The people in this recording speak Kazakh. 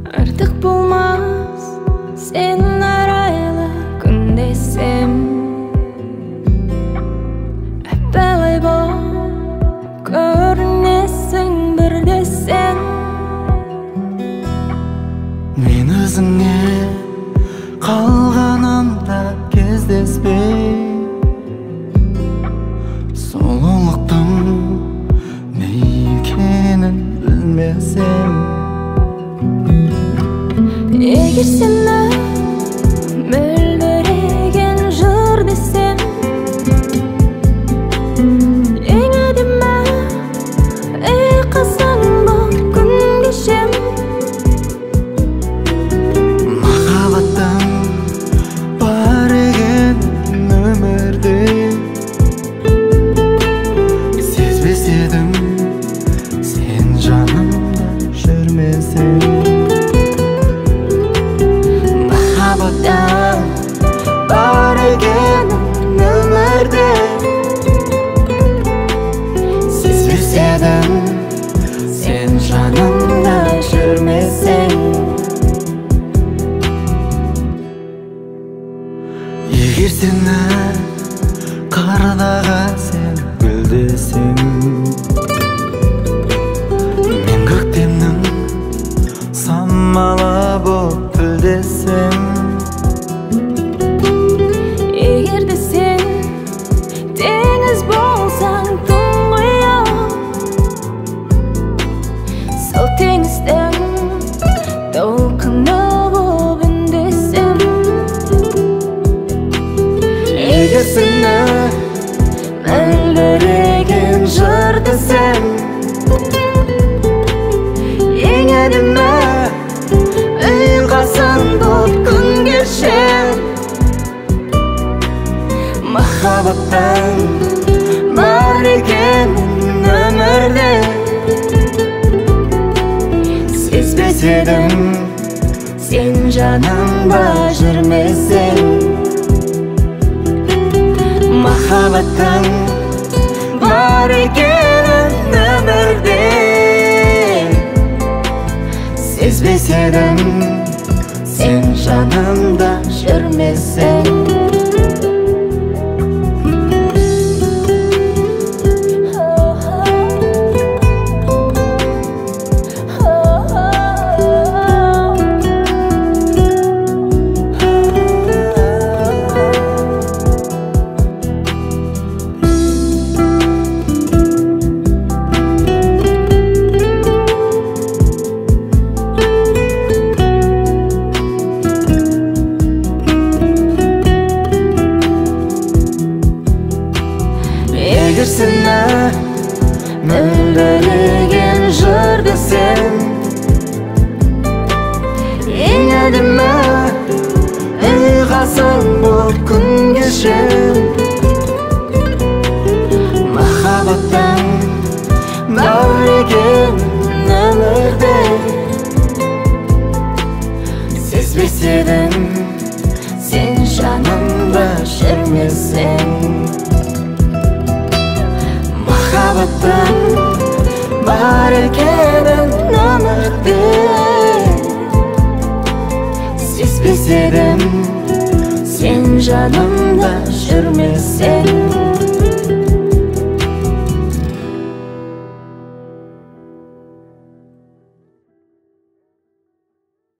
Артық болмас сен арайлы күн десем, әп-әлай болып көрінесің бір десең. Мен өзіңе қалғанымда кездеспей, сұлулықтың не екенін білмесем. Егер сені мөлдіреген жыр десем, ең әдемі ұйқасың боп күн кешем. Махаббаттың бар екенін өмірде сезбес едім, сен жанымда жүрмесең. Махаббаттың бар екенін өмірде сезбес едім, сен жанымда жүрмесең. Егер сені қардағы сен гүл десем, мен көктемнің самалы боп гүлдесем. Егер де сен теңіз болсаң тұңғиық, сол теңіздің толқыны боп үндесем. Егер сені мөлдіреген жыр десем, ең әдемі ұйқасың боп күн кешем. Махаббаттың бар екенін өмірде сезбес едім, сен жанымда жүрмесең. Махаббаттың бар екенін өмірде сезбес едім, сен жанымда жүрмесең. Егер сені мөлдіреген жыр десем, ең әдемі ұйқасың боп күн кешем. Махаббаттың бар екенін өмірде сезбес едім, сен жанымда жүрмесең. Махаббаттың бар екенін өмірде сезбес едім, сен жанымда жүрмесең.